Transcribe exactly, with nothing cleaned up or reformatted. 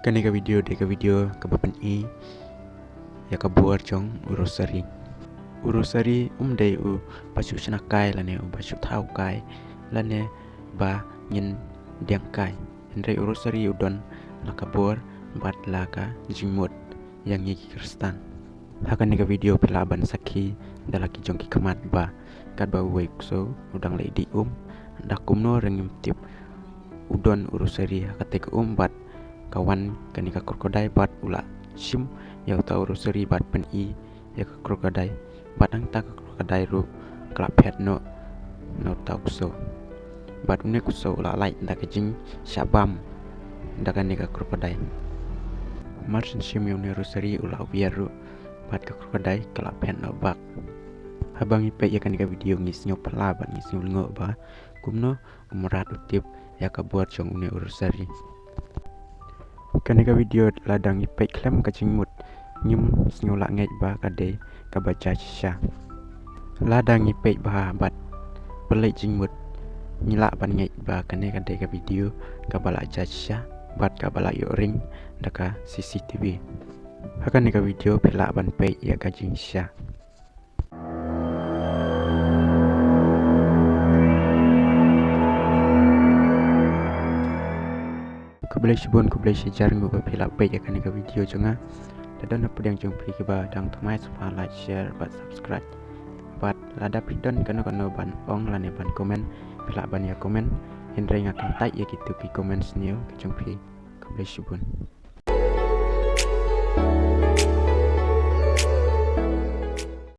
Kane ka video dei ka video kaba pyni ïa ka bor jong u Rosary. U Rosary um dei uba shu shna kai lane uba shu thaw kai lane ba ngin diang kai. Hynrei u Rosary u don la ka bor bad la ka jingmut ïa ngi ki Khristan. Ha kane ka video phi lah ban sakhi da la ki jong ki khmat ba katba uwei u ksew u dang leh dih um, da kumno ruh ngim tip, u don u Rosary ha kata ka um bad ka wan kane ka crocodile bad u la shim ïa uta u Rosary bad pyni ïa ka crocodile. Bad hangta ka crocodile ruh ka la phet noh na uta u ksew. Bad une u ksew u la lait da ka jingshah bam da kane ka crocodile. Mar shen shim ïa une u Rosary u la wiar ruh bad ka crocodile ka la phet noh bak. Haba ngi peit ïa kane ka video ngi sngew phylla bad ngi sngew lyngngoh ba kumno u mrad u tip ïa ka bor jong une u Rosary. Kane ka video lada ngi peit khlem ka jingmut ngim sngew lah ngeit ba ka dei kaba jia shisha. Lada ngi peit bha bad pynleit jingmut ngi lah ban ngeit ba kane ka dei ka video kaba la jia shisha bad kaba la ïoh ring da ka C C T V. Ha kane ka video phi lah ban peit ïa ka jingshisha. Khublei shibun, khublei shihajar nguh ba phi lah peit ïa kane ka video jong nga. Lada don na pdeng jong phi kiba dang thymmai, sngewbha like, share bad subscribe. Bad lada phi don kano kano ban ong lane ban comment, phi lah ban ïa comment. Hynrei nga kyntait ïa kito ki comment sniew ki jong phi. Khublei shibun.